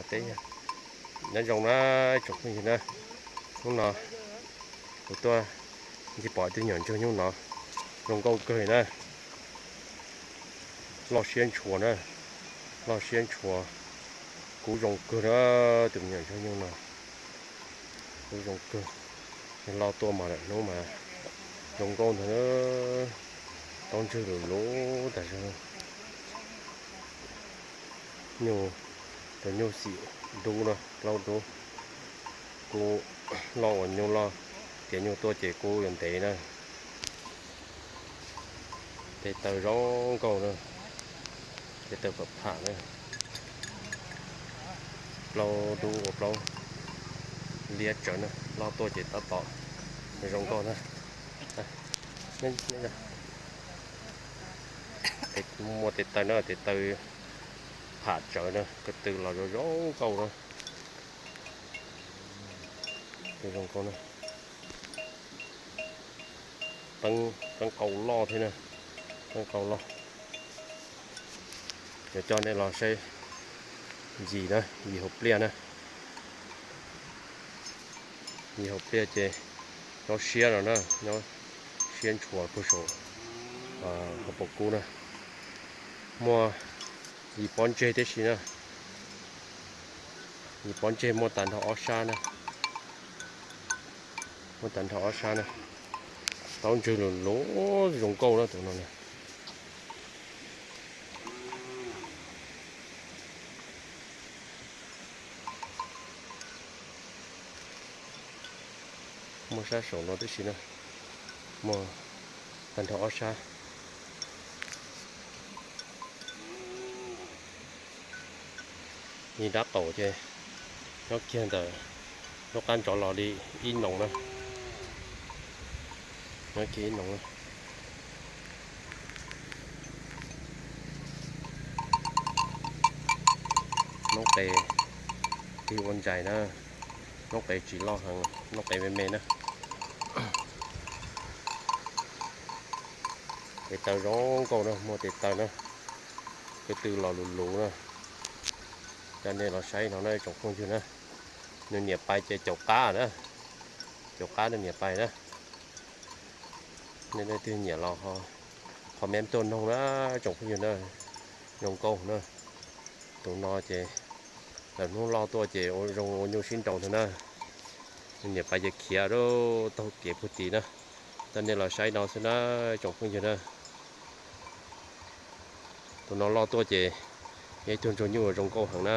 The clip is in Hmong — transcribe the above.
Teb nyob zoo na tsoom phooj ywg na, hnub no kuv tuaj ncig pom tus me nyuam ntsuag nyuj no zoo nkauj kawg li na. Loj siab ntshua na, loj siab ntshua, kub zoo kawg na. Tus me nyuam ntsuag nyuj no kub zoo kawg, loj tuaj mas lawm hnub mas zoo nkauj ntag. Taub ntswg lus luv tas zog. Nyuj, cov nyuj xim dub na, plaub dub. Kub loj uas nyuj loj, tiav nyuj tuaj ces kub yuav ntev na. Tes taw zoo nkauj na, tes taw pham pham na. Plaub dub ua plaub liab tsawv na, loj tuaj ces tab tom zoo nkauj na. Muaj tes taw na, tes taw pham tsawv na, ko tw los zoo zoo nkauj na. Zoo nkauj na. Teeb qau loj thiab na, teeb qau loj. Yuav coj nej los saib yim na, yim hauv pliaj na. Yim hauv pliaj ces nyob siab no na, nyob siab ntshua puag saum hauv paus kub na. Muaj yim pob ntseg tib si na, yim pob ntseg muaj tag nrho ob sab na, muaj tag nrho ob sab na. Taub ntswg lus luv zoo nkauj na tus no na. Muaj sab saum no tib si na, muaj tag nrho ob sab. Yim dab qaum ces nyob kiag ntawm lub qab ntsov los li ib noos na, nyob kiag ib noos na. Noob qes tig ua ntsais na, noob qes tsis loj heev, noob qes me me na. Tes taw zoo nkauj na, muaj tes taw na, ko tw los lus luv na. Coj nej los saib no na tsoom phooj ywg na. Nws niam pais ces caum qab na, caum qab nws niam pais na. Nej leej twg nyiam los comment tuaj noog na tsoom phooj ywg na, zoo nkauj na. Tus no ces lawm hnub loj tuaj ces ua zoo ua nyuj sib nraus ntag na. Nws niam pais ces khiav rau taug kev puag tid na. Coj nej los saib no xwb na tsoom phooj ywg na. Tus no loj tuaj ces yog ib tug ntsuag nyuj zoo nkauj heev na.